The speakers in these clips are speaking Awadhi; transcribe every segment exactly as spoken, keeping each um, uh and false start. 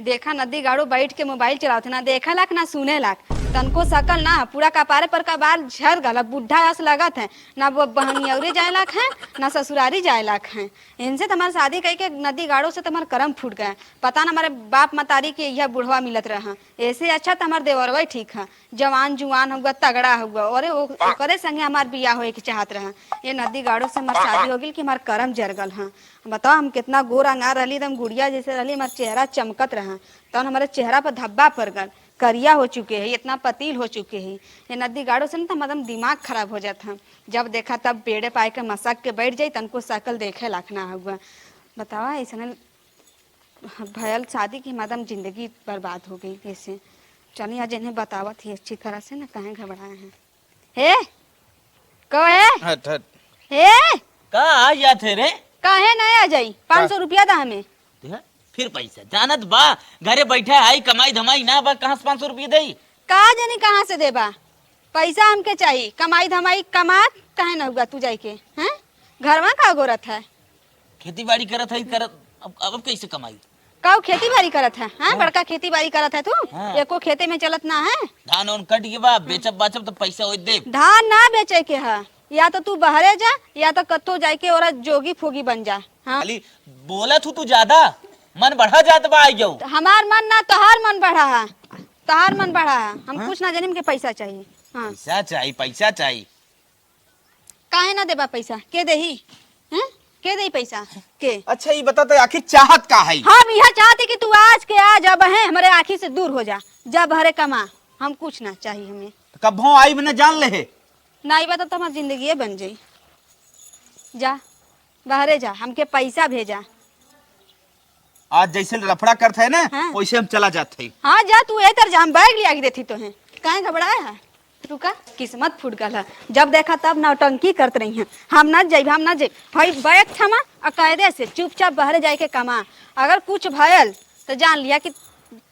देखा नदी गाड़ो बैठ के मोबाइल चलावत है, ना देखे लाख ना सुने लाख, तनको सकल ना, पूरा कपारे पर का बाल झर गल, अब बुढ़ा अस लगत है, ना वो बहनियौरे जाए लाख है, ना ससुरारी जाए लाख है। इनसे तो हमार शादी कई के नदी गाड़ो से तो हमार करम फूट गया। पता ना हमारे बाप मतारी के यह बुढ़वा मिलत रहा, ऐसे अच्छा तो हमार देवरवा ही ठीक है, जवान जुआन हुआ, तगड़ा हुआ, अरे ओ-, ओकरे संगे हमार बियाह होए के चाहत रहा। ये नदी गाड़ो से हमार शादी हो गई कि हमार करम जर गल है। बताओ, हम कितना गोर अंगार रहली, एकदम गुड़िया जैसे रहली, हमार चेहरा चमकत रहा, तब हमारे चेहरा पर धब्बा पड़ गल, करिया हो चुके है, इतना पतील हो चुके है। ये नदी गाड़ो से ना तो हमारा एकदम दिमाग खराब हो जात है। जब देखा तब बेड़े पाए के मसक के बैठ जाई, तनको सकल देखे लाख ना हुआ। बतावा, ऐसने भयल शादी की हमारा एकदम जिंदगी बर्बाद हो गई। ऐसे चली आज इन्हें बतावत ही अच्छी तरह से ना, काहे घबराए हैं। हे, कहो हे। हट, हट। हे। का आ जात है रे? काहे ना आ जाई? का? पाँच सौ रुपया दा हमें। देखा, फिर पैसा। जानत बा, घरे बैठा है, कमाई धमाई ना बा, कहाँ से पाँच सौ रुपया देई? का जानी कहाँ से देबा? पैसा हमके चाही, कमाई धमाई कमात काहे ना हुआ तू जाइके, हैं? घरवा का गोरत है? खेती बाड़ी करत है, करत, अब, अब कैसे कमाई? काऊ खेती बाड़ी करत है, हाँ? हाँ। बड़का खेती बाड़ी करत है तू? हाँ। एको खेते में चलत ना है? धान उन कट गए बा, बेचब बाचब तो पैसा होई देब। धान ना बेचे के है, या तो तू बहरे जा, या तो कत्तो जाइके ओरा जोगी फोगी बन जा। हाँ। खाली बोलत हूँ तू ज्यादा, मन बढ़ा जात बा आई जाऊ। तो हमार मन ना, तोहार मन बढ़ा है, तोहार मन बढ़ा है। हम हाँ? कुछ ना जानी, हमके पैसा चाहिए। हाँ। पैसा चाहिए, पैसा चाहिए। काहे ना देबा पैसा? के देही? हैं? के देही पैसा? के? अच्छा, ये बता तो आखिर चाहत का है? हम यह चाहते कि तू आज के आज अब है हमारे आँखी से दूर हो जा, जा बहरे कमा, हम कुछ ना चाहिए हमें। तो कब हो आई मैंने जान ले है? ना आई बा तब तो हमार जिंदगी बन जाई। जा बहरे जा, हमके पैसा भेजा। आज जैसे लफड़ा करत है ना, हाँ। वैसे हम चला जात है। हाँ, जा तू ए तर जा, हम बैग लिया के देती तो हैं। काहे घबराए है? रुका, किस्मत फूट गल है। जब देखा तब नौटंकी करत रही हैं। हम ना जाइब, हम ना जाइब। भाई बैग थमा और कायदे से चुपचाप बहरे जाइके कमा। अगर कुछ भयल तो जान लिया कि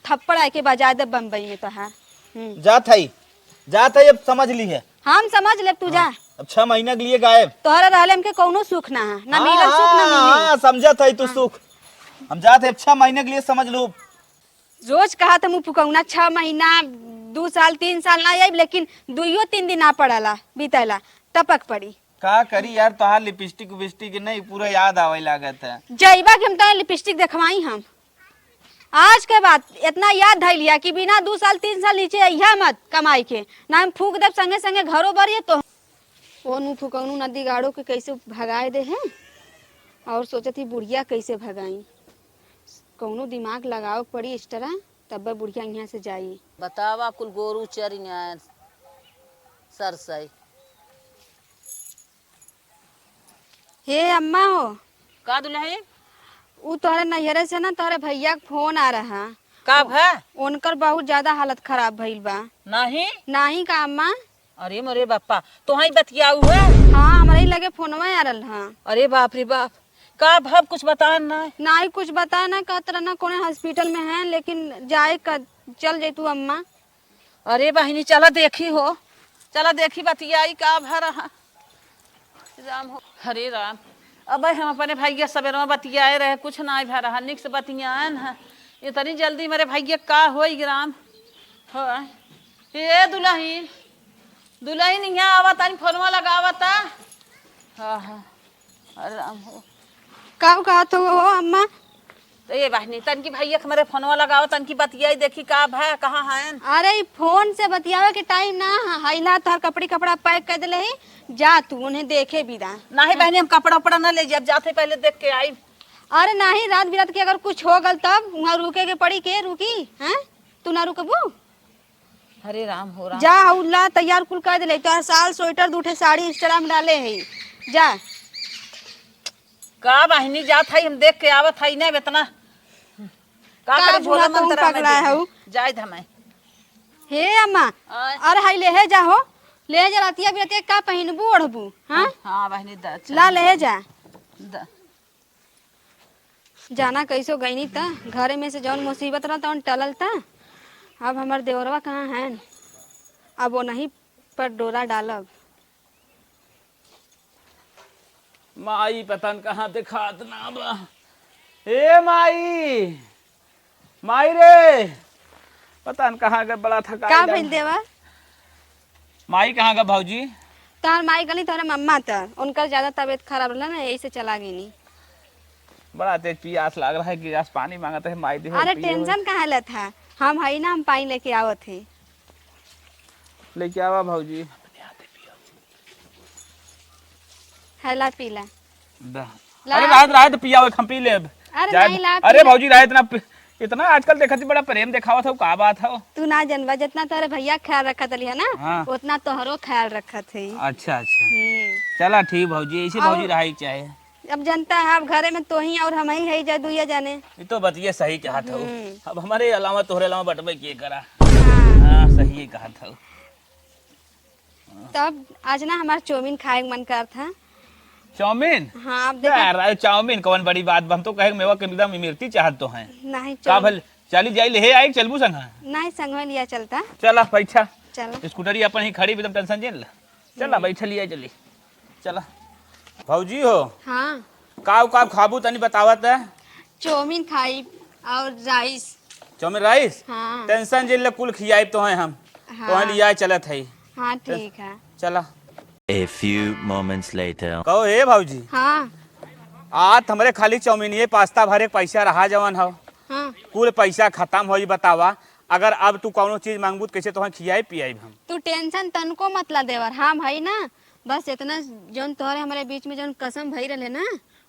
थप्पड़ आइके बजाए दे बम्बई में तो है। हम्म। जात है, जात है, अब समझ ली है। हम समझ लेब, तू जा। हाँ, अब छह महीना के लिए गायब। तोहरा रहले हमके कौनो सुख ना है, ना हाँ, मिलल सुख, ना हाँ, मिली। हाँ, समझत है तू हाँ। सुख। हम जात है, छह महीने के लिए समझ लो। रोज कहा था मुँह फुकौना, छह महीना, दू साल, तीन साल ना आइब, लेकिन दुइयो तीन दिन ना पड़ला, बीतला, टपक पड़ी। का करी यार, तोहार लिपस्टिक उबिस्टिक नहीं पूरा याद आवे लागत है। जइबा कि हम तोरा लिपस्टिक देखवाई हम। आज के बाद इतना याद धइ लिया कि बिना दू साल, तीन साल नीचे अइहा मत कमाई के, ना हम फूक देब संगे संगे घरो बरिए तो। ओनू फुकौनू नदी गाड़ो के कैसे भगाए दे हैं और सोचत ही बुढ़िया कैसे भगाई। कौनो दिमाग लगावे के पड़ी इस तरह, तब बुढ़िया यहाँ से जाई। बतावा कुल गोरू चरियान सरसई। हे अम्मा हो। का दुलही? उ तोहरे नैहरे से ना तोहरे भैया के फोन आ रहा। का भा? उनकर बहुत ज्यादा हालत खराब भइल बा। नाही? नाही का अम्मा? अरे मोरे बापा, तोहई बतियाऊ है? हाँ, हमरे ही लगे फोनवा आ रहल हा। अरे बाप रे बाप, का भा कुछ बतान ना? नाही कुछ बताए ना, कहत रहा ना कौने हॉस्पिटल में है, लेकिन जाए का, चल जैतू अम्मा। अरे बहिनी, चला देखी हो, चला देखी बतियाई का भा रहा। राम हो, हरे राम। अबे हम अपने भैया सबेरवा बतियाए रहे, कुछ नाई भा रहा, निक से बतियाएन है। इतनी जल्दी मेरे भैया का होई राम? हो, ए दुलही, दुलही निया आवा, तनी फोनवा लगावा ता। हाँ, हाँ। अरे राम हो। का कहत हो, हो अम्मा? तो ये बहिनी, तनकी भैया के हमरे फोनवा लगाओ, तनकी बतियाई, देखी का भा, कहाँ हैं? अरे, ई फोन से बतियावे के टाइम ना ह, हइला तोहर कपड़ी कपड़ा पैक कर देले ही, जा तू उन्हें देखे बिदा। नाही बहिनी, हम कपड़ा उपड़ा ना ले जाब, जाते पहले देख के आई। अरे नाही, रात बिरात के अगर कुछ हो गल तब वहाँ रुके के पड़ी, के रुकी? हैं, तू ना रुकबू? हरे राम हो राम। जा, हऊ ला, तैयार कुल कर देले। तोहार साल स्वेटर, दू ठे साड़ी extra में डाले है। जा। का बहिनी, जात है, हम देख के आवत है ना, इतना का का करे, भूला भोला तुम मंत्र हमें पगला दे दे। हऊ। जाए धमाए। हे अम्मा, आय। अरे हाय, ले हे जा हो, ले जा, रतिया बिरतिया का पहिनबू ओढ़बू, हाँ? हाँ, बहिनी, द-, अच्छा। ला, ले जा। द-, जाना कैसो गईनी त घरे में से जौन मुसीबत रहल तौन टलल त। अब हमर देवरवा कहाँ हैं? अब ओनही पर डोरा डालब। माई पता न कहाँ देखात ना बा। ए माई, माई रे, पता न कहाँ गए, बड़ा थकाई का लाग- भइल देवर? माई कहाँ गए भौजी? तोहर माई गली तोहरे मम्मा तर, उनकर ज्यादा तबीयत खराब रहला ना, यही से चला गईनी। बड़ा तेज पियास लाग रहा है, गिलास पानी मांगत है, माई दे अरे पिए। टेंशन काहे लेत है, हम हई ना, हम पानी लेके आवत है। लेके आवा भौजी। है ला पी ला। दा। ला। अरे राहत, राहत पियावे, हम पी लेब। अरे जाए नहीं ला, अरे पी ला। भौजी राहत ना पी-, इतना आजकल देखत ही बड़ा प्रेम देखावत हो, का बात हो? तू ना जनबा, जितना तोहरे भैया ख्याल रखत रही है ना, हाँ। उतना तोहरो ख्याल रखत है। अच्छा, अच्छा। हम्म। चला ठीक भौजी, ऐसे और भौजी रहे के चाहे। अब जनता है, अब घरे में तोही और हमही है, जा दुइया जाने। ये तो बतिया सही कहत हो। हम्म। अब हमरे अलावा तोहरे अलावा बटबे के करा। हाँ। हाँ, सही कहत हो। तब आज ना हमार चाउमीन खाए के मन करत है। चाउमीन? हाँ, अब देखा। यार, अरे चाउमीन कौन बड़ी बात बा? हम तो कहे मेवा के एकदम इमरती चाहत तो हैं। नहीं, का चाउमीन। भल, चली जाई ले आई, चलबू संग? नहीं, संग में लिया चलता। चला, बैठा। चला। स्कूटरी अपन ही खड़ी, एकदम टेंशन जिन ला। चला, हम्म। बैठा लिया चली। चला। भौजी हो। हाँ। काव काव खाबू तनी बतावत है। चाउमीन खाई और राइस। Chowmein rice? हाँ। टेंशन जिन ले, कुल खियाइब तोहे हम। हाँ। तोहे लिया चलत है। हाँ, ठीक है। चला। A few moments later. कहो, ए भौजी। हाँ। आज हमरे खाली चाउमीनिये पास्ता भरे के पैसा रहा जवन हो। हाँ। कुल पैसा खत्म होई, बतावा। अगर अब तू कौनो चीज मांगबू त कैसे तोहे खियाई पियाई हम? तू टेंशन तनको मत ला देवर, हम हई ना। बस इतना जौन तोहरे हमरे बीच में जौन कसम भई रहले ना,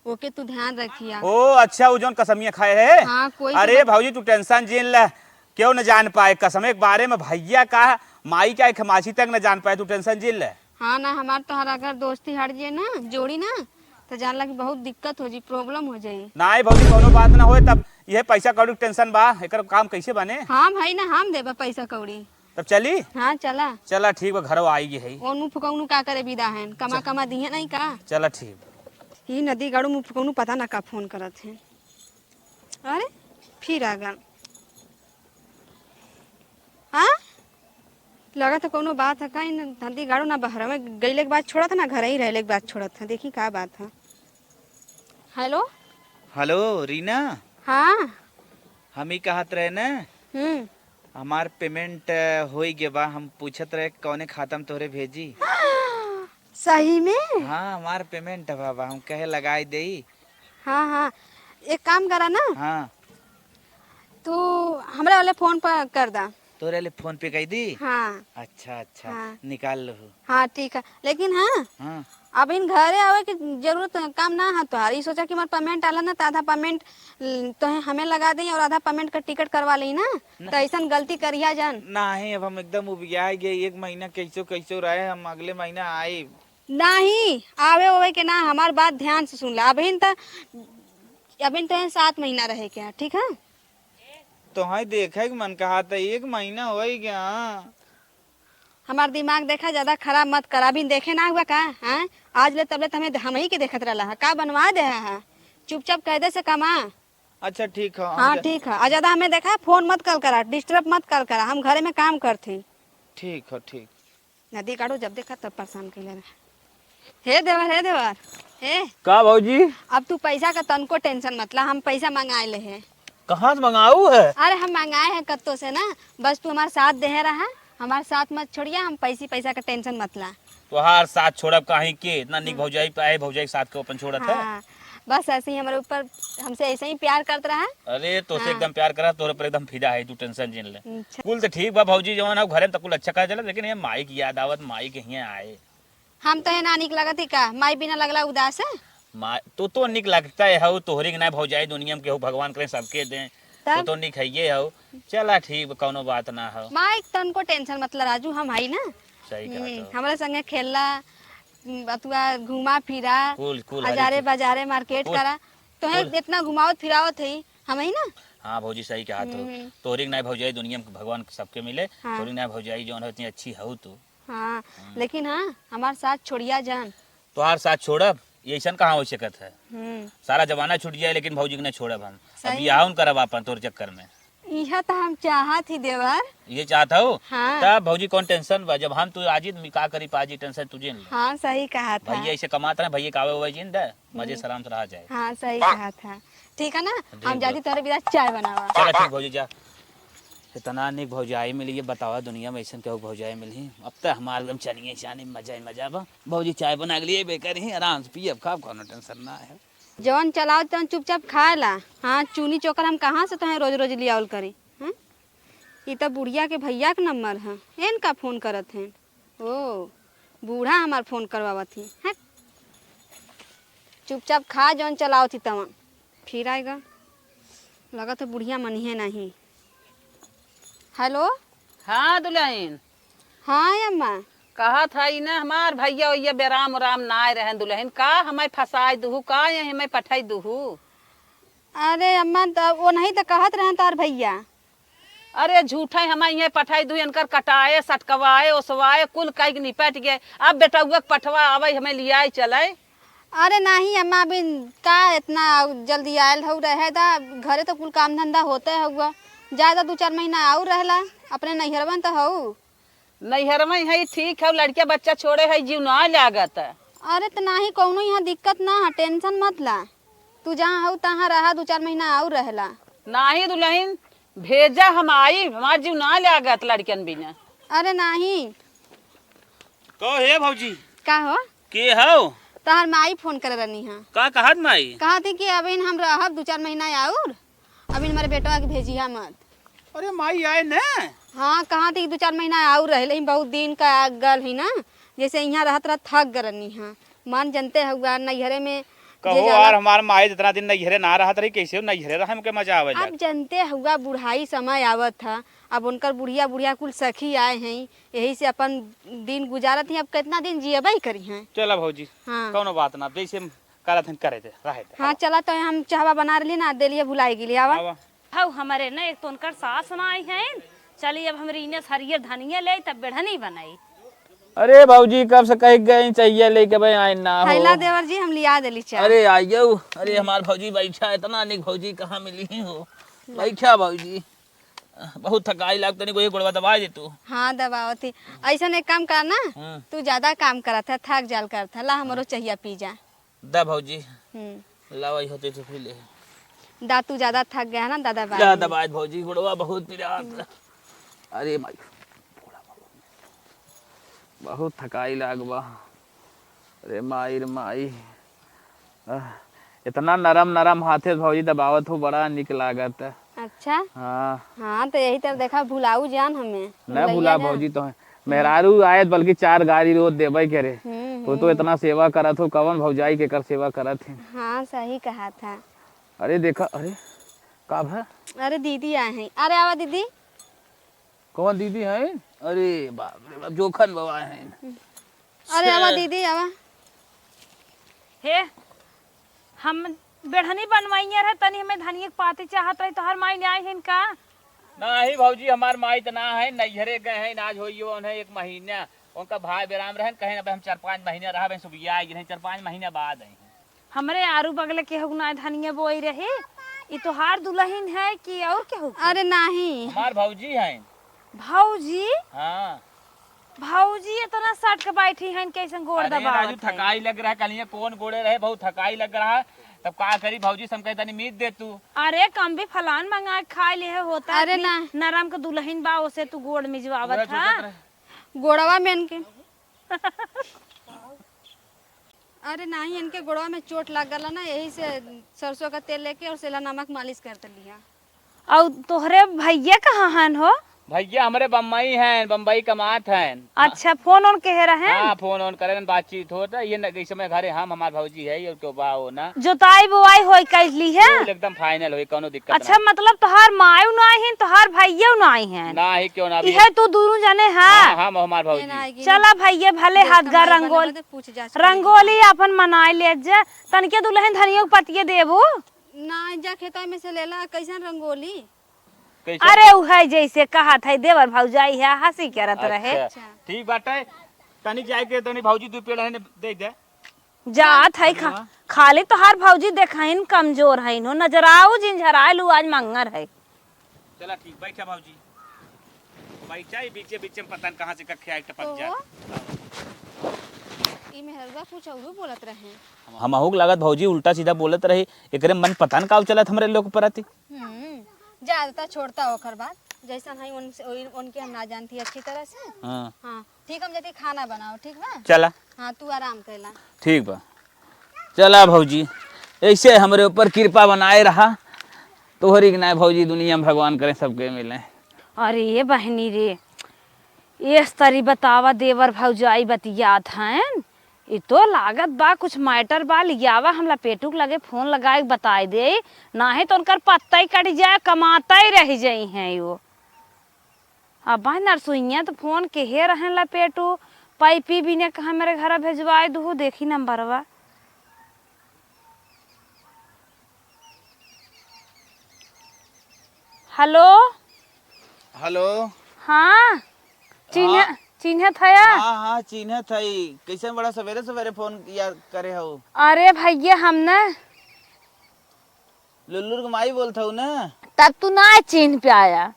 ओके तू ध्यान रखिया। ओ अच्छा, उ जौन कसमिया खाए है? हाँ, कोई अरे से मत भौजी, तू टेंशन जिन ले, क्यों न जान पाए कसम के बारे में। भैया का, माई का एक मासी तक न जान पाए, तू टेंशन जिन ले। हाँ ना, हमार तोहर अगर दोस्ती हट जाए ना, जोड़ी ना, तो जान ला कि बहुत दिक्कत हो जाई, प्रॉब्लम हो जाई। नाहीं भौजी, कौनो बात ना होए। तब यह पैसा कौड़ी के टेंशन बा, एकर काम कैसे बने? हाँ भाई ना, हम देबा पैसा कौड़ी। तब चली? हाँ, चला। चला, ठीक बा, घरवा आई गई है। ओनू फुकौनू का करे विदा है, कमा चल। कमा दिहे नहीं का? चला, ठीक बा। ई नदी गाड़ू मुँह फुकौनू पता ना का फोन करत है। अरे, फिर आ गन। हाँ? लगा तो कौनो बात है का? इन नदी गाड़ू ना बहरा में गईले के बाद छोड़त है, ना घर ही रहले के बाद छोड़त है। देखी का बात है। हेलो? हेलो, रीना? हाँ। हम ही कहत रहे न, हम्म। हमार पेमेंट, अ, होई गे बा, हम पूछत रहे कौने खाता में तोहरे भेजी। सही में? हाँ, हमार पेमेंट बा, बा, हम कहे लगाई देई। हाँ, हाँ, एक काम करा ना। हाँ। तू हमरा वाले फोन पर कर दा। तोरे वाले फोन पे कई दी? हाँ। अच्छा, अच्छा, हाँ। निकाल लो। हाँ, ठीक है, लेकिन हाँ, हाँ। अब इन घरे आवे के जरूरत काम ना है तोहार। ई सोचा कि हमार पेमेंट आला ना, तो आधा पेमेंट, ल-, तोहे हमें लगा देई और आधा पेमेंट का टिकट करवा लेई ना, न- तो ऐसन गलती करिया जान। नहीं, अब हम एकदम उबिया गए, एक महीना कैसो कैसो रहे, हम अगले महीना आए। नहीं, आवे ओवे के ना, हमार बात ध्यान से सुन ला। अबहिन त, अबहिन तोहे सात महीना रहे के है, ठीक है? तोहे देखे के मन कहा त एक महीना होई गया। हमार दिमाग देखा, ज्यादा खराब मत कर। अभी देखे ना हुआ का? हाँ? आज ले तबले त हमें, हमही के देखत रहला है। का बनवा दे है? चुपचाप कायदे से कमा। अच्छा, ठीक है, हम हाँ, जा- ठीक है। आ ज्यादा हमें देखा, फोन मत कॉल करा, डिस्टर्ब मत कॉल करा, हम घरे में काम करत ही। ठीक है, ठीक। नदी काटो, जब देखा तब परेशान कैले रहे। हे देवर, हे देवर, हे। का भौजी? अब तू पैसा का तनको टेंशन मत ला, हम पैसा मंगाए ले है। कहाँ से मंगाऊ है? अरे हम मंगाए हैं कत्तो से ना, बस तू हमार साथ देहे रहा, हमार साथ मत छोड़िया, हम पैसी पैसा का टेंशन मत ला। तोहार साथ छोड़ब काहे के? इतना निक हम्म। भौजाई पाए, भौजाई के साथ के अपन छोड़त है। हाँ, बस ऐसे ही हमारे ऊपर, हमसे ऐसे ही प्यार करत रहा। अरे तोसे हाँ। एकदम प्यार करा, तोरे पर एकदम फिदा है, तू टेंशन जिन ले। अच्छा। कुल तो ठीक बा भौजी, जवन है घरे में तो कुल अच्छा कहा चलत, लेकिन ये माई की याद आवत, माई के हियाँ आए। हम तो है ना निक लगत ही का, माई बिना लगला उदास है। माई, तू तो निक लगता है हो, तोहरी के ना भौजाई दुनिया में केहू, भगवान करे सबके दें। तब? तू तो निक है ये हो। चला ठीक बा, कौनो बात ना हो। माई तनको टेंशन मत ला राजू, हम हई ना। सही कहा हम्म, तो। हमरे संगे खेलला, अतुआ घुमा फिरा, कुल, कुल, हजारे हरी बाजारे मार्केट कुल, करा। तोहे कुल। जितना घुमावत फिरावत है, हम ही ना। हाँ भौजी, सही कहा तो। हम्म। तोहरी के ना भौजाई दुनिया में भगवान सबके मिले। हाँ। तोहरी के ना भौजाई जौन है इतनी अच्छी हो तू। हाँ, हम्म। लेकिन हाँ, हमार साथ छोड़िया जान। तोहार साथ छोड़ब, ये ऐसन कहाँ हो सकत है? हम्म। सारा जमाना छूट जाए, लेकिन भौजी के ना छोड़ब हम। अब सही। बियाह उन करब आपन तोर चक्कर में। इहे तो हम चाहत ही देवर। ये चाहत हो? हाँ। तब भौजी कौन टेंशन बा, जब हम तू आजी त का करी पाजी, टेंशन तू जिन ले। हाँ, सही कहा था। भैया ऐसे कमात रहे, भैया कावे हुए जिन दे, मजे हम्म। सलाम से रहा जाए। हाँ, सही कहा था। ठीक है ना? ठीक हम बा। जाती तोहरे बिना चाय बनावा। चला ठीक भौजी, जा। इतना निक भौजाई मिली है, बतावा दुनिया में ऐसन केहू भौजाई मिली। अब तो हमार एकदम चनिए चानी मजा ही मजा बा। भौजी चाय बना के लिए बेकर ही, आराम से पियब खाब, कौनो टेंशन ना है। जौन चलाओ तौन चुपचाप खाए ला। हाँ, चूनी चोकर हम कहाँ से तोहे रोज रोज लियावल करी? हैं? ई तो बुढ़िया के भैया के नंबर है, इनका फोन करत हैं। ओ, बूढ़ा हमार फोन करवावत ही। हट। चुपचाप खा, जौन चलावत ही तवन। फिर आएगा। लगत है बुढ़िया मनिहे नहीं। हेलो। हाँ दुलहिन। हाँ अम्मा। कहत है ई ना हमार भैया ओइया बेराम उराम नाय रहन दुलहिन, का हमें फंसाई दुहू, का ये हमें पठाई दुहू? अरे अम्मा, त वो नहीं तो कहत रहन तार भैया। अरे झूठे हमें इहें पठाई दुहू, इनकर कटाए, सटकवाए, ओसवाए, कुल कई के निपट गए। अब बेटउआ के पठवा आवे, हमें लियाई चले। अरे नहीं अम्मा, अभी का इतना जल्दी आयल हऊ, रहे दा, घरे तो कुल काम धंधा होते हउआ। जाए दा, दू चार महीना आउर रहला, अपने नैहरवन तो हऊ। नैहरवन है ठीक है, लड़किया बच्चा छोड़े है, जीव ना लागत। अरे त नाही, कौनो यहाँ दिक्कत ना है, टेंशन मत ला। तू जहाँ हऊ तहाँ रहा, दू चार महीना आउर रहला। नाही दुलहिन, भेजा, हम आई, हमार जीव ना लागत लड़कियन बिना। अरे नाही। कहो हे भौजी। का हो? के हौ? तोहार माई फोन करे रहनी है। का कहत माई? कहत ही कि अबहिन हम रहब दू चार महीना आउर, अबहिन हमारे बेटवा के भेजिहा मत। अरे माई आए न। हाँ, कहत ही कि दू चार महीना आउर रहे, लेकिन बहुत दिन का गल ही ना, जैसे यहाँ रहत रहत थक गए रहनी है। मन जनते हुआ नैहरे में जे कहो जाला यार, हमार माई जितना दिन नैहरे ना रहत रही, कैसे नैहरे रहे, हमके मजा आवे अब जात। जनते हुआ बुढ़ाई समय आवत है, अब उनकर बुढ़िया बुढ़िया कुल सखी आए हैं, यही से अपन दिन गुजारत ही। अब कितना दिन जियबे करी हैं। चला भौजी, हाँ। कौनो बात ना, जैसे हम करत हन करे दे, रहे दे। हाँ, चला तो हम चाहवा बना रही ना, देलिए भुलाई गेली, आवा। आवा। हऊ हमरे न एक तो उनकर सास ना आई हैं, चली अब हमरी इने हरियर धनिया ले तब बेढ़नी बनाई। अरे भौजी, कब से कह गए चाहिए लेके भाई आए ना हो। हैला देवर जी, हम लिया देली चाय। अरे आइयो, अरे हमार भौजी बैठा, इतना निक भौजी कहाँ मिली हो? बैठा भौजी, बहुत थकाई लाग, तनी कोई गोड़वा दबा दे तू। हाँ, दबावत ही। ऐसन एक काम कर ना, हम्म। तू ज्यादा काम करत है, थक जाल करत है, ला हमरो चाहिए पी जा। दा भौजी। हम्म। लावा, ई होते तो पी ले। दा, तू ज्यादा थक गया है ना, दादा बाय। ज्यादा बात भौजी, गोड़वा बहुत पिरात। हम्म। अरे माई, बहुत थकाई लाग बा। अरे माई रे माई। आह, इतना नरम नरम हाथे से भौजी दबावत हो, बड़ा निक लागत। अच्छा। हाँ। हाँ, तो यही तरह देखा, भुलाऊ जान हमें। न भुलाइया भुला जान। भौजी तो है। मेहरारू आयत बल्कि चार गारी रोज देबे करे। हम्म, वो तो हम्म। इतना सेवा करत हो, कवन भौजाई के कर सेवा करत है। हाँ, सही कहा था। अरे देखा, अरे का भा? अरे दीदी आए हैं। अरे आवा दीदी। कौन दीदी हैं? अरे बाप रे बाप, जोखन बाबा हैं। अरे आवा से- दीदी, आवा। हे, हम बेढ़नी बनवाइए रहे, तनी हमें धनिया के पाती चाहत रही, तोहर माई ने आई हिन का? नाही भौजी, हमार माई त ना है, नैहरे गए हैं, आज होइयो उन्हें एक महीना। उनका भाई बेराम रहन, कहें अब हम चार पाँच महीना रहब, सुबिया आई रहे, चार पाँच महीना बाद आई हैं। हमरे आरू बगले केहू ना धनिया बोई रहे, ई तोहार दुलहिन है कि और केहू के? अरे नाही। हमार भौजी हैं। भौजी? हाँ। भौजी इतना सट के बैठी हैं, कैसन गोड़ अरे दबावत राजू, हैं। थकाई लग रहा है, कल ये कौन गोड़े रहे, बहुत थकाई लग रहा है। तब का करी भौजी, से हम कहे तनी मीत दे तू। अरे कम भी फलान मंगा के खा ले होता, अरे इतनी ना। नरम के दुलहिन बा, ओसे तू गोड़ मिजवावत पूरा हा। चोचत रहे। गोड़वा में इनके अरे नाही, इनके गोड़वा में चोट लाग गला ना, यही से सरसों का तेल लेके और सेला नमक मालिश करत लिहा। और तोहरे भैया कहाँ हन हो? भैया हमरे बम्बई हैं, बम्बई कमात हैं। अच्छा, फोन ओन कहे रहन? हाँ, फोन ओन करेन, बातचीत होत है। ये न, इस समय घरे हम, हमार भौजी है, ये तो बा हो ना। जोताई बोआई होई कैली है? बिल्कुल एकदम final होई, कौनो दिक्कत अच्छा, ना। मतलब तोहार मायू ना आई हैं, तोहार भैया ना आई हैं? ना ही क्यों ना, अभी इहे तू दोनों जने हा? हाँ, हम हमार भौजी। चला भैया, भले हाथ गा रंगोली, रंगोली अपन मनाई ले जा। तनके दुलहिन धनियो के पतिये देबू? ना, जा खेतवा में से लेला, कैसन रंगोली? कैसे? अरे उहे जैसे कहत है देवर भौजाई है, हँसी करत रहे। अच्छा, अच्छा। ठीक बाटे, तनी जाए के तनी भौजी दू पेड़ है दे दे। जात है खा-, धन्यवाद। खाली तोहार भौजी देखाइन कमजोर है, नो नजराऊ जिन झराए लू आज मंगर है। चला ठीक, बैठा भौजी। बैठा, ये बीचे बीचे में पता न कहाँ से कखे आई टपक ओहो। जात। ई मेहररुआ कुछ औरो बोलत रहे। हमहू के लागत भौजी उल्टा सीधा बोलत रही, एकरे मन पता न का चलत हमरे लोग के प्रति। हम्म, ज्यादातर छोड़ता ओकर बात, जैसन है उनसे, उन-, उनके हम ना जानती अच्छी तरह से। हाँ। हाँ, ठीक, हम जाती खाना बनाओ, ठीक बा? चला। हाँ, तू आराम कर ला। ठीक बा, चला भौजी, ऐसे हमरे ऊपर कृपा बनाए रहा। तोहरी के नाय भौजी, दुनिया में भगवान करे सबके मिले। अरे ये बहनी रे, ये तरी बतावा, देवर भौजाई बतियात हैं, ई तो लागत बा कुछ matter बा। लियावा, हम लपेटू के लगे फोन लगाए के बताए दे, नाहीं तो उनकर पत्ता ही कट जाए, कमाता ही रह जाई हैं वो। अब भाई नरसुइया तो फोन केहे रहन लपेटू, पाइपी बिने कहा मेरे घर भेजवाए दुहु, देखी नंबरवा। हेलो। हेलो। हाँ, चिन्ह, हाँ। चिन्हत हया? हाँ, हाँ, चिन्हत हई। कैसे बड़ा सवेरे सवेरे फोन या करे हऊ? अरे भैया, हम न लुल्लुर के माई बोलत हऊ न? तब तू ना चिन्ह पाया,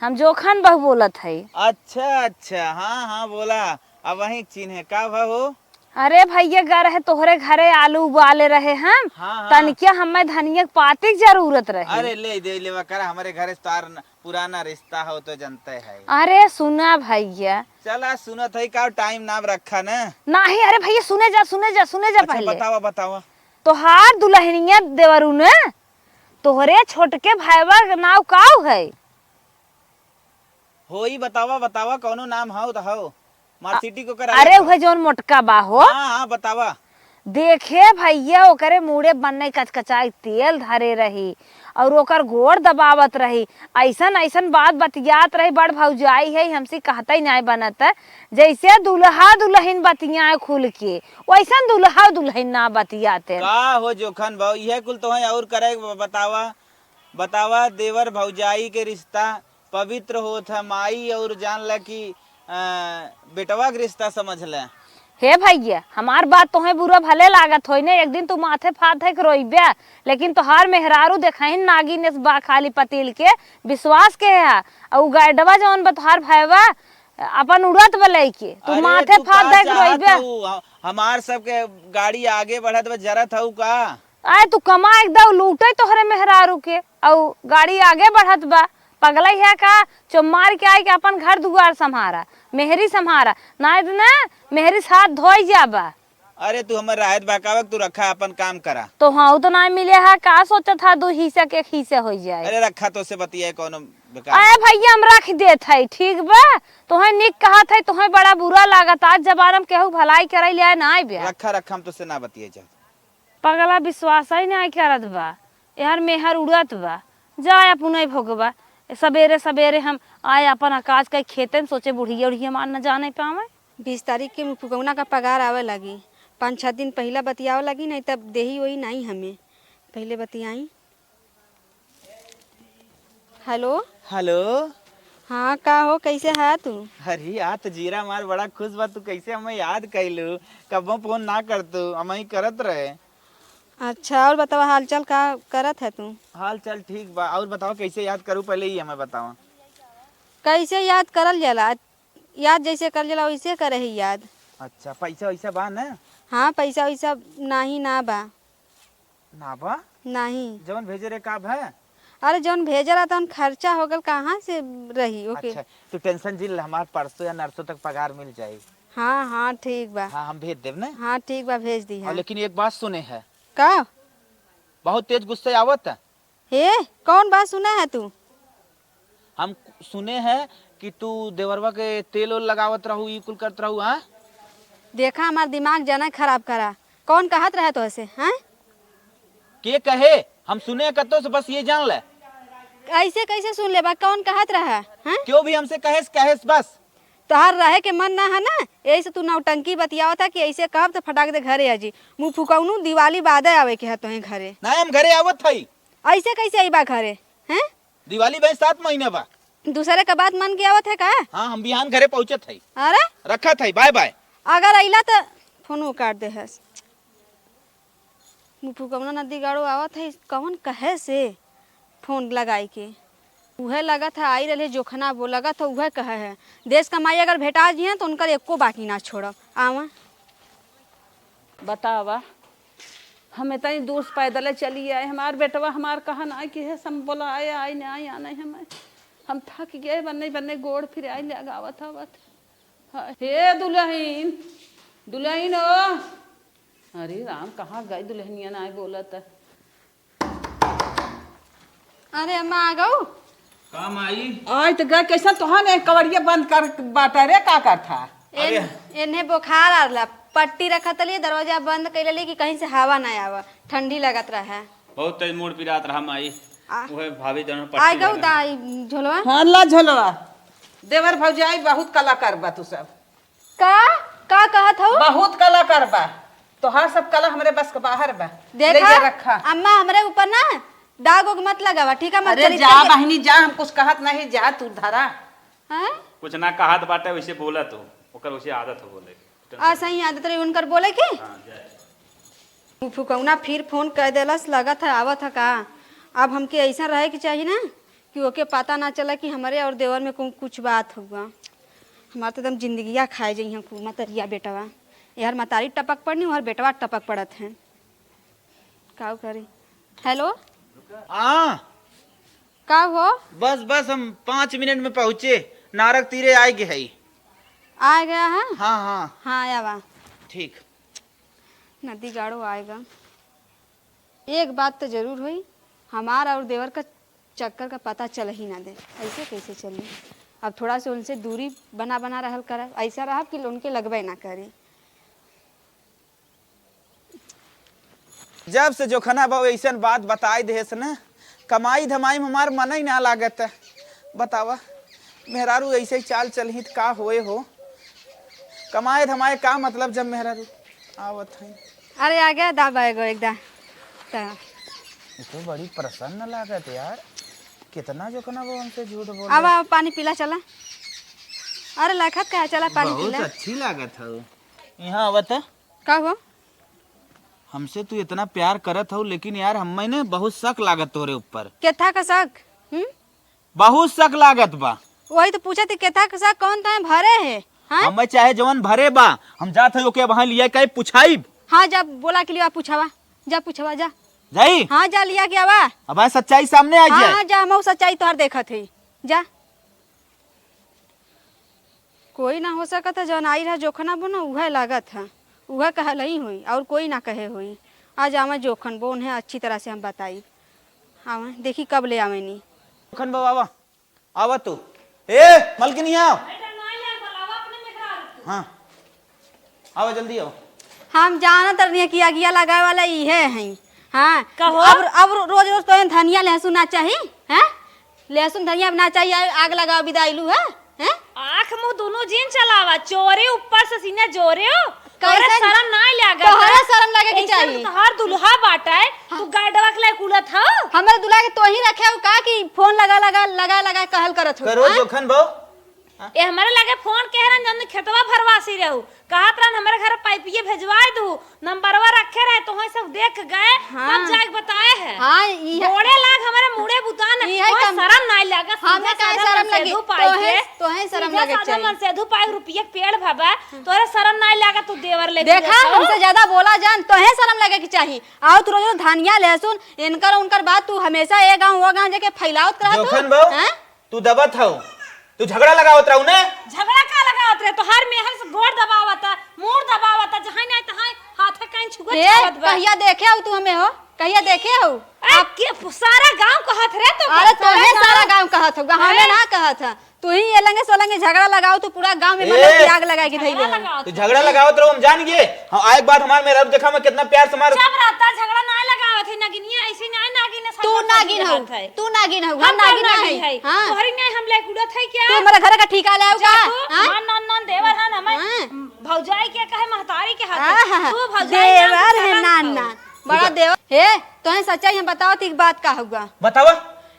हम जोखन बहू बोलत हई। अच्छा, अच्छा, हाँ, हाँ, बोला। अब वही चिन्ह है, का भा हो? अरे भैया, गा रहे तोहरे घरे आलू उबाले रहे हम, हाँ, हाँ। तनिकिया हमें धनिया के पाती के जरूरत रहे। अरे ले दे लेवा कर, हमरे घरे से तार न-, पुराना रिश्ता हो तो जनते है। अरे सुना भैया। चला सुनत है का, टाइम नाम रखा न। नाही, अरे भैया सुने जा, सुने जा, सुने जा अच्छा, पहले। बतावा, बतावा। तोहार दुल्हनिया देवरू न, तोहरे छोटके भाईवा के नाव काव है? होई, बतावा, बतावा, कौनो नाम हौ त हौ। मार अ-, सिटी को करा अरे लेत हौ। उहे जौन मोटका बा हो। हाँ, हाँ, बतावा। देखे भैया, ओकरे मूड़े बन्ने कचकचाई तेल धरे रही और ओकर गोड़ दबावत रही। ऐसन, ऐसन बात बतियात रही, बड़ भौजाई है, हमसे कहते ही नाय बनत। जैसे दुल्हा दुल्हन बतियाए खुल के, वैसन दुल्हा दुल्हन ना बतियाते। का हो जोखन भाव, इहे कुल तोहे और करे के ब-, बतावा। बतावा, देवर भौजाई के रिश्ता पवित्र होत है, माई और जान ल कि, अ, बेटवा के रिश्ता समझ ल। हे भैया, हमार बात तोहे बुरा भले लागत होई न, एक दिन तू माथे फाथ है के रोइबे, लेकिन तोहार मेहरारू देखहिन नागिन एस बा खाली पतील के, विश्वास के है। और गैडवा जौन बा तोहार भैवा, अपन उड़त बा लइके, तू अरे, माथे तू फाथ का है के चाहत रोइबे। हऊ? ह-, हमार सबके गाड़ी आगे बढ़त बा, जरत हऊ का? आए तू कमा एकदम लूटे तोहरे मेहरारू के, अउ गाड़ी आगे बढ़त बा। पगलई है का? चुम्मार के आई के अपन घर दुआर सम्हारा, मेहरी सम्हारा, नाय त ना मेहरी साथ धोई जाबा। अरे तू हमर राहत बहकावे के, तू रखा अपन काम करा। तो हाँ, उ तो ना मिले है, का सोचत है दो हिस्सा के एक हिस्सा हो जाए। अरे रखा, तो से बतिया कौनो बेकार। अरे भैया हम रख देत है, ठीक बा? तोहे निक कहत है, तोहे बड़ा बुरा लागत, आज जमाना में केहू भलाई करे ले आए ना आए बे। रखा, रखा, हम तो से ना बतिया जा। पगला विश्वास ही नाहीं करत बा। यार मेहर उड़त बा। जाए अपने भोगबा। सबेरे सबेरे हम आए अपन अकाज के खेते में, सोचे बुढ़िया उढ़िया मार न जाने पावे। बीस तारीख के मुफुकौना का पगार आवे लागी। पाँच छह दिन पहिला बतियावे लागी, नहीं तब देही वही नाहीं हमें। पहिले बतियाई। हेलो। हेलो। हाँ, का हो, कैसे है तू? अरे, आज तो जीरा मार बड़ा खुश बा, तू कैसे हमें याद कैलू? कब्बो फोन ना कर तू, हम ही करत रहे। अच्छा, और बतावा, हालचाल का करत है तू? हालचाल ठीक बा, और बतावा, कैसे याद करू, पहले ही हमें बतावा। कैसे याद करल जाला? याद जैसे करल जाला, वैसे करे है याद। अच्छा, पैसा वैसा बा ना? हाँ, पैसा वैसा नाही ना बा। ना बा? नहीं। जवन भेजे रहे का भा? अरे जवन भेजे रहा तवन खर्चा हो गल, कहाँ से रही? ओके। अच्छा, तू tension जिन ले, हमार परसों या नरसों तक पगार मिल जाई। हाँ, हाँ, ठीक बा। हाँ, हम भेज देब ना। हाँ, ठीक बा, भेज दी। हाँ, हाँ। लेकिन एक बात सुने है। का? बहुत तेज गुस्से आवत है। हे, कौन बात सुना है तू? हम सुने हैं कि तू देवरवा के तेल ओल लगावत रहू, ई कुल करत रहू, हाँ? देखा, हमार दिमाग जाना खराब करा। कौन कहत रहे तोहसे, हैं? के कहे? हम सुने हैं कत्तो से, बस ये जान ले। ऐसे कैसे सुन लेबा? कौन कहत रहा, हैं? क्यों भी हमसे कहेस, कहेस बस। तोहार रहे के मन ना है ना, यही से तू नौटंकी बतियावत है कि ऐसे कहब तो फटाक दे घरे आ जी। मुँह फुकौनू, दिवाली बादे आवे के है तोहे घरे। ना, हम घरे आवत हई। ऐसे कैसे अइबा घरे, हैं? दिवाली भाई सात महीना बा। दूसरे का बात मान के आवत है का? हाँ, हम बिहान घरे पहुँचत हई। अरे? रखत हई, bye bye। अगर अइला त फोनो काट दे हस। मुफुकौना नदी गाड़ो आवत है, कवन कहे से फोन लगाई के? उहे लगत है आई रहले जोखना बो, लगत है उहे कहे है। देश कमाई अगर भेटा जिहे तो उनकर एको बाकी ना छोड़ब। आवा। बतावा, हम इतनी दूर से पैदल चली आए, हमार बेटवा हमार कहा ना कि है, हम बोला आए, आए ना आए, आना ही हमें। हम थक गए, बन्ने बन्ने गोड़ फिर आई ले गावत आवत। हाँ, हे दुलहिन, दुलहिन ओ। अरे राम, कहाँ गई दुलहनिया ना आए बोलत। अरे अम्मा, आ गऊ? का माई? आय त गए, कैसन तोहन एक कवड़िया बंद कर बाटा रे, का करथा? एन-, अरे। एन्हे बोखार आरला, पट्टी रखत लिए, दरवाजा बंद कइले लिए कि कहीं से हवा ना आवा, ठंडी लगत रहे। बहुत तेज मूड़ पिरात रहा माई। आ। उहे भाभी दोनों पट्टी आ गऊ लगा। दा, ई झोलवा? हाँ, ला झोलवा। देवर भौजाई बहुत कला करबा तू सब। का? का कहत हऊ? बहुत कला करबा। तोहार सब कला हमरे बस के बाहर बा। ले देखा, जा रखा। अम्मा, हमरे ऊपर ना दाग उग मत लगावा, ठीक है? मत अरे चरित्र जा के बहिनी जा, हम कुछ कहत नहीं, जा तू धरा। हैं? कुछ ना कहत बाटे, वैसे बोला तू, ओकर वैसे आदत हो बोले। आ, सही आदत रही उनकर बोले के। हाँ, जा। उ फुकौना फिर फोन कर देलस, लगत है आवत है का। अब हमके ऐसा रहे के चाही ना कि ओके पता ना चला कि हमरे और देवर में कौन कुछ बात हुआ। हमार तो एकदम जिंदगिया खाए जइहैं कु-, मतरिया बेटवा। यार मतारी टपक पड़नी, उहर बेटवा टपक पड़त है। काउ करी? हेलो? हाँ। का हो? बस, बस, हम पाँच मिनट में पहुँचे, नारक तीरे आए गए है। आ गया है? हाँ, हाँ। हाँ, आवा। ठीक। नदी गाड़ो आएगा। एक बात तो जरूर हुई, हमार और देवर का चक्कर का पता चल ही ना दे। ऐसे कैसे चली? अब थोड़ा से उनसे दूरी बना बना रहल करब, ऐसा रहब कि उनके लगबे ना करी। जब से जोखना बा ऐसन बात बताई देस न, कमाई धमाई में हमार मन ही ना लागत। बतावा, मेहरारू ऐसे ही चाल चलही त का होए हो? कमाए धमाए का मतलब जब मेहरारू आवत है। अरे आ गया दा बैगो एक दा। ता। ये तो बड़ी प्रसन्न लागत यार, कितना जोखना बा हमसे झूठ बोले। अब आओ पानी पीला चला। अरे लखत का है, चला पानी बहुत पीला। अच्छी लागत है। यहाँ आवत है। का हो? हमसे तू इतना प्यार करत हऊ, लेकिन यार, हमें ने बहुत शक लागत तोरे ऊपर। केथा का शक? हम्म? बहुत शक लागत बा। वही तो पूछत ही, केथा का शक कौन तोहे भरे है? हाँ? हमें चाहे जवन भरे बा, हम जात हई ओके वहाँ लिया के पुछाइब। हाँ, जा बोला के लिया पुछावा, जा पुछावा, जा। जाई? हाँ, जा लिया के आवा। अब सच्चाई सामने आ हाँ, जाए। हाँ, जा, हम सच्चाई तोहर देखत है, जा। कोई ना हो सकत है, जौन आई रहा जोखना बो ना, उहे लागत है, उहे कहल ही होई, और कोई ना कहे होई। आज आवे जोखन बो, उन्हें अच्छी तरह से हम बताई। आवे, देखी कब ले आवे नी। जोखन बो, आवा, आवा तू। ए, मलकिनी, आओ। हाँ। आवा, जल्दी आवा। हम जानत रहनी कि अगिया लगावे वाला इहे हैं। हाँ। कहो। अब, अब रोज रोज तोहे धनिया लहसुन ना चाही, हैं? लहसुन धनिया ना चाही, आ-, आग लगावे बिदाइलू है, हैं? आँख मुँह दुनो जिन चलावा, चोरी ऊपर से सीना जोरे हो। तोहरे कैसन? शरम नाई लागत तोहरे है? शरम लागे के ऐसन चाही। तोहार दुल्हा बाटा है, हाँ। तू गाडवा के लायक उड़त हौ? हमरे दुल्हा के तोही रखे हो का कि फोन लगा, लगा, लगा, लगा कहल करत हो, करो हाँ? जोखन बो। ए, हमरे लगे फोन के रहन, जौन खेतवा भरवासी रहू, कहत रहन, "हमरे घर पाइपिये भेजवाए दू, नंबरवा रखे रहे, तोहे सब देख गए, हाँ। तब जाके बताए हैं।" हाँ, ई है। गोड़े लाग, हमरे मुड़े बुता न, इहे तोहे काम। शरम नाई लागत, हमें सीधा काहे साधा शरम लगी? मनसेधू पाई तोहे, के, तोहे शरम सीधा लगे के साधा चाही। मनसेधू पाई के रुपये के पेड़ भबा, तोरे शरम नाई लागत, तू देवर ले देखा, दिया तो। हमसे ज्यादा बोला जान, तोहे शरम लगे के चाही। आओ, तू रोज धनिया, लहसुन, इनकर उनकर बात, तू हमेशा ए गाँव, वो गाँव जाके फैलावत रहत हो। जोखन बो, हैं? तू दबत हऊ, तू झगड़ा लगावत रहू ने। झगड़ा का लगावत रहे? तोहार मेहर से गोड़ दबावत, मूड़ दबावत, जहाँ नहीं तहाँ हाथ कहीं छुअत ए, छुअत बा। कहिया देखे हऊ तू हमें हो? कहिया देखे हऊ? ए, आप के सारा गाँव कहत रहे तो अरे सारा तोहे गाँव। सारा गाँव कहत हऊ, हमें ए? ना कहत है। तू ही ये लंगे सो लंगे झगड़ा लगाओ, तू पूरा गाँव में ए! मतलब कि आग लगा के धइले झगड़ा हो। लगावत तू झगड़ा लगावत रहो, हम जान गए। हाँ, आए के बाद हमार मेहरारू देखा मैं कितना प्यार से मार। चुप रहता, झगड़ा ना लगावत है, नगिनिया ऐसे ना नागिन है, तू सब नागिन हो, कहत है। तू नागिन हो, हम हम नागिन नागिन नहीं। है। हाँ। तोहरी नहीं हम लेके उड़त है क्या? तू हमारे घर का ठिका ले आओ जा का? तू, हाँ? हाँ, नन, नन, देवर, हाँ, हमें हाँ। भौजाई के कहे, महतारी के हाथ हाँ, हाँ, हाँ। तू भौजाई नाम देवर के है, नान, नान। बड़ा देवर। हे, तोहे सच्चाई हम बताओ, तो एक बात का हुआ? बतावा।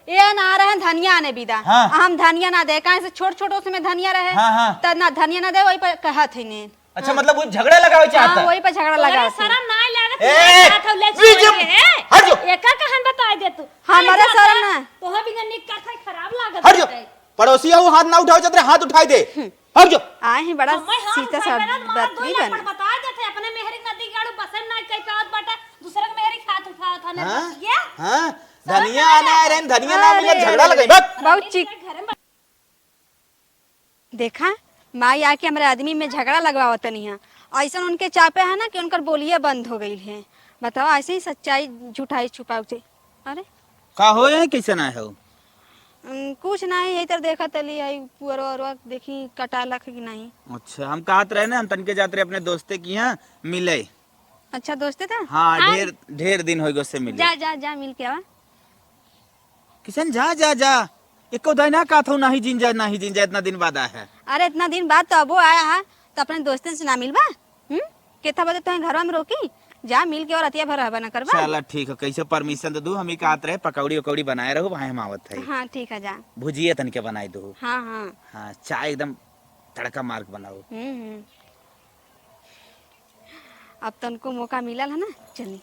ए ना रहन धनिया आने बिदा। हाँ। हम धनिया ना दे, काहे से छोट छोट उसमें धनिया रहे। हाँ, हाँ। त ना धनिया ना दे, वही पर कहत है ने। अच्छा, हाँ। मतलब वो झगड़ा लगावे चाहता हाँ, है? वही पर झगड़ा तोहरे लगावत है। शरम ना लागत, ए, तू जात हौ ले बीच छोड़ में के, है? हट जो। एका कहन बताई दे तू। हमारा जाता शरम ना। तोहे बिना निक कथा खराब लागत हट जो। है। पड़ोसी हो, हाथ ना उठाओ, जतरे हाथ उठाई दे। हम्म। हट जो। आए हैं बड़ा हमें हाथ सीता उठाई सा मेरा मारा बात दो नहीं लाख बना। पर बताई देते अपने मेहरी नदी गाड़ू बसे हाँ? हाँ? धनिया आने आए रहे, धनिया ना मिले, अरे, झगड़ा लगाई, बक। बहुत चिक-, देखा, माई आके हमरे आदमी में झगड़ा लगवावत तनी है। ऐसन उनके चापे है ना कि उनकर बोलिए बंद हो गई है। बताओ, ऐसे ही सच्चाई झूठाई छुपाऊ थे। अरे, का हो, यही कैसन आए हो? उम, कुछ नहीं, यही तर देखा तली है, पुअरवा उअरवा देखी कटालक है कि नहीं। अच्छा, हम कहत रहे ना, हम तनके जात रहे अपने दोस्ते की यहाँ मिले। अच्छा, दोस्ते था? हाँ, हाँ। ढेर, ढेर दिन हो गए उससे मिले। जा, जा, जा, मिल के आवा। किसन, जा, जा, जा। एको दाई ना कहत हूँ, नाही जिन जा, नाही जिन जा, इतना दिन बाद आया है। अरे, इतना दिन बाद तो अबो आया है, तो अपने दोस्तन से ना मिलबा? हम्म? केथा बजे तोहे घरवा में रोकी? जा, मिल के और रतिया भर रहबा ना करबा। चला, ठीक है, कैसे परमिशन दे दू, हम ही कहत रहे, पकौड़ी उकौड़ी बनाए रहो, भाई हम आवत है। हाँ, ठीक है, जा। भुजिया तनिके बनाई दो। हाँ, हाँ। हाँ, चाय एकदम तड़का मार के बनाओ। हम्म, हम्म। अब तनको मौका मिलल है ना, चली।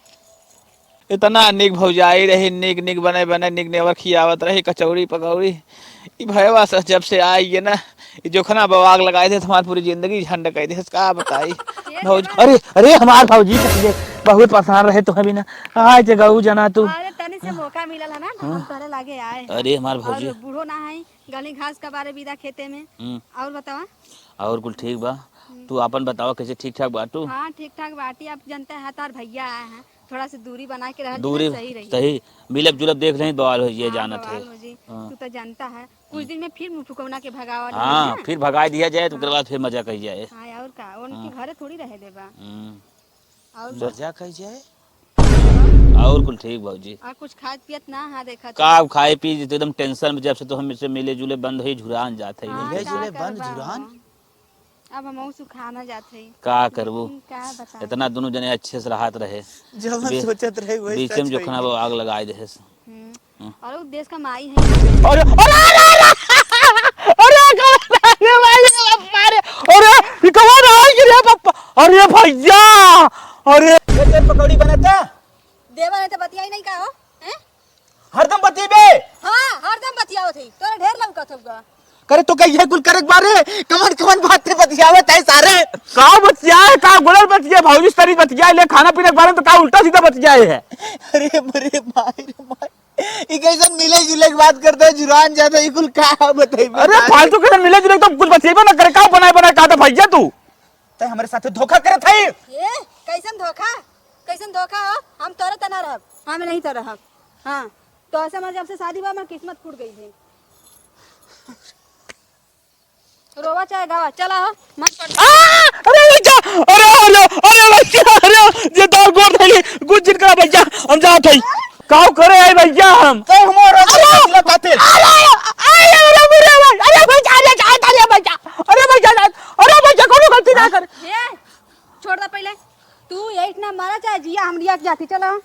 इतना निक भौजाई रही, निक निक बने बने निक नेवर खियावत रही, कचौड़ी पकौड़ी। ई भयवा से जब से आई है ना, ई जोखना बवाग लगाए दे, हमार पूरी जिंदगी झंड कर दे, का बताई। ये भौज-, देवा। अरे, अरे, हमार भौजी, बहुत परेशान रहे तुम्हें बिना। आज जगह जना तू। अरे, तनी से मौका मिलल है ना, हम हाँ। तोहरे लागे आए। अरे, हमार भौजी। और बूढ़ो ना है, गली घास का बारे बिदा खेते में। हम्म। और बतावा? और कुल ठीक बा। हम्म। तू आपन बतावा, कैसे ठीक ठाक बाटू? हाँ, ठीक ठाक बाटी। अब जनता है, तार भैया आए हैं, थोड़ा सा दूरी बना के रहल दूरी ना, सही रही। सही, मिलब जुलब देख लें, बवाल हो जाए, हाँ, जानत है। बवाल हो जाई। हाँ। तू तो जानता है, कुछ हम्म। दिन में फिर मुँह फुकौना के भगावा हाँ, लेना। फिर भगाई दिया जाए, तो ओकरे हाँ। बाद फिर मजा कही जाए। हाँ, और का, उनके हाँ। घरे थोड़ी रहे देबा। हम्म। और मजा कही जाए। और कुल ठीक भौजी। आ, कुछ खात पियत ना, हाँ, देखा तो। का खाए पी, तो एकदम टेंशन में, जब से तो हम इससे मिले जुले बंद हुई, झुरान जात है। हाँ, मिले का जुले बंद करबा झुरान? हो? अब हमहू सुखाना जात है। का करबू? लेकिन का बताई? इतना दोनों जने अच्छे से रहत रहे। जवन बी-, सोचत रहे, वही बीच में सच जोखना होई। वो आग लगाए देहे से। हम्म। हम्म। और वो देश का माई है। अरे, अरे, अरे, अरे, अरे, अरे, अरे, अरे, अरे, ये कौन आई रे पप्पा? अरे भैया, अरे। ये तेल पकौड़ी बनाता? देवा नहीं तो बतियाई नहीं का हो? हैं? हरदम बतियबे? हाँ, हरदम बतियावत है। तोरा ढेर लौकत होगा। करे तो कहिए कुल करे के बारे, कमन कमन बातें बतियावत है सारे। का बतियाए, का गुड़ल बतियाए, भौजी सरी बतियाए, ले खाना पीने के बारे में तो का उल्टा सीधा बतियाए है। अरे मरे माई रे माई, ई कैसन मिले जुले के बात करता है, जुरान जाता है, ई कुल का बताई अरे बता। फालतू कैसन मिले जुले, तो कुछ बतियाबे ना करे, का बनाए बनाए कहा था भैया तू? तै हमरे साथे धोखा करत है। ए, कैसन धोखा? कैसन धोखा हो? हम तोरे त ना रहब, हम नहीं तो रहब। हाँ, तो ऐसे हमारे जब से शादी बा, हमार किस्मत फूट गई है। रोवा चाहे गावा, चला हो, मत पड़। आ! अरे भैया, अरे, अरे, अरे भैया, अरे, ये तो गोड़ धइले, कुछ जिन करा भैया, हम जात हई। काव करे आई भैया हम? तो हमारा अरे! अरे, अरे, अरे, अरे, अरे भैया, अरे, अरे, अरे भैया, अरे भैया, अरे भैया, कोनो गलती ना करे। ए, छोड़ दे पहले। तू यही इतना मारा चाहे जिया, हम लिया के जाती, चला।